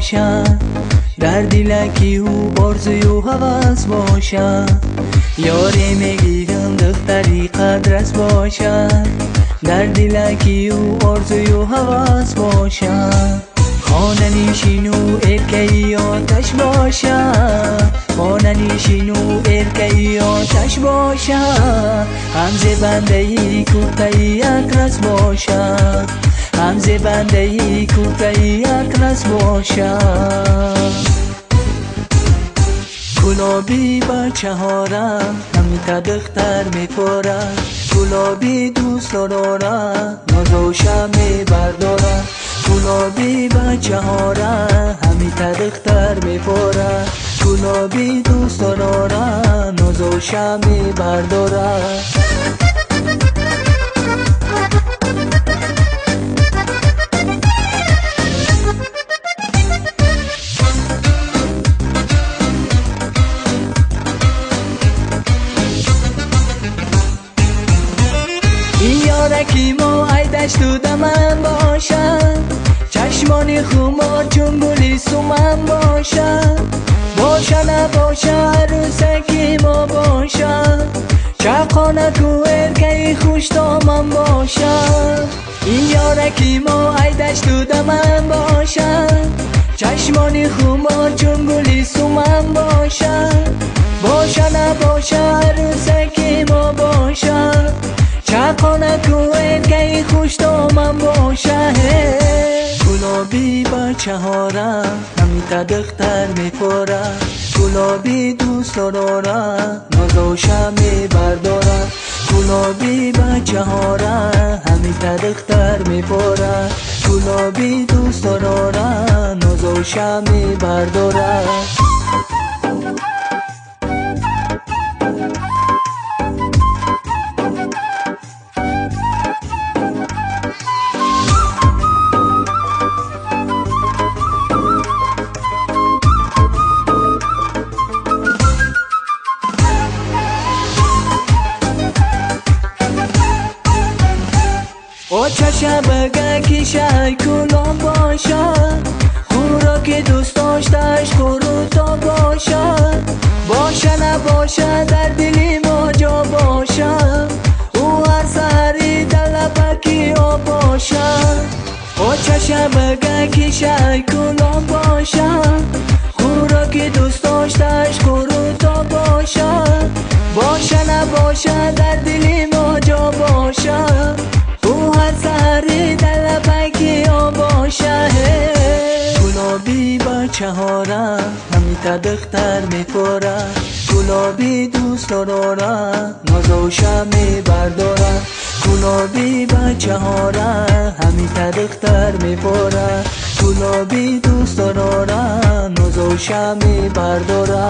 бошад, дар дилаки ӯ орзую ҳавас бошад. Ёре мегирам духтари қадрас бошад, дар дилаки ӯ орзую ҳавас бошад. Хонанишину эркаи оташ бошад, хонанишину эркаи оташ бошад. Ҳам зебандаи куртаи атлас бошад, ҳам зебандаи куртаи атлас бошад. Гулоби бачаҳора ҳамита духтар мепора, гулоби дӯстдорора нозоша мебардора. Гулоби бачаҳора ҳамита духтар мепора, гулоби дӯстдорора нозоша мебардора. Ёраки мо айдашту даман бошад, чашмони хумор чун гули суман бошад. Боша набоша арӯсаки мо бошад, чақонаку эркаи хуштоман бошад. Ёраки мо айдашту даман бошад, чашмони хумор чун гули суман бошад. Боша набоша арӯсаки мо бошад, чақонаку эркаи хуштоман бошад. Гулоби бачаҳора ҳамита духтар мепора, гулоби дӯстдорора нозоша мебардора. Гулоби бачаҳора ҳамита духтар мепора, гулоби дӯстдорора нозоша мебардора. Очаша бага ки шай кулон бошад, хӯроки дӯст доштааш қуруто бошад. Боша набоша дар дили мо ҷо бошад, ӯ ҳар саҳари дар лабаки об бошад. Очаша бага ки шай кулон бошад, хӯроки дӯст доштааш қуруто бошад. Боша набоша дар дили мо ҷо бошад, ӯ ҳар саҳари дар лабаки об бошад. Гулоби бачаҳора ҳамита духтар мепора, гулоби дӯстдорора нозоша мебардора. Гулоби бачаҳора ҳамита духтар мепора, гулоби дӯстдорора нозоша мебардора.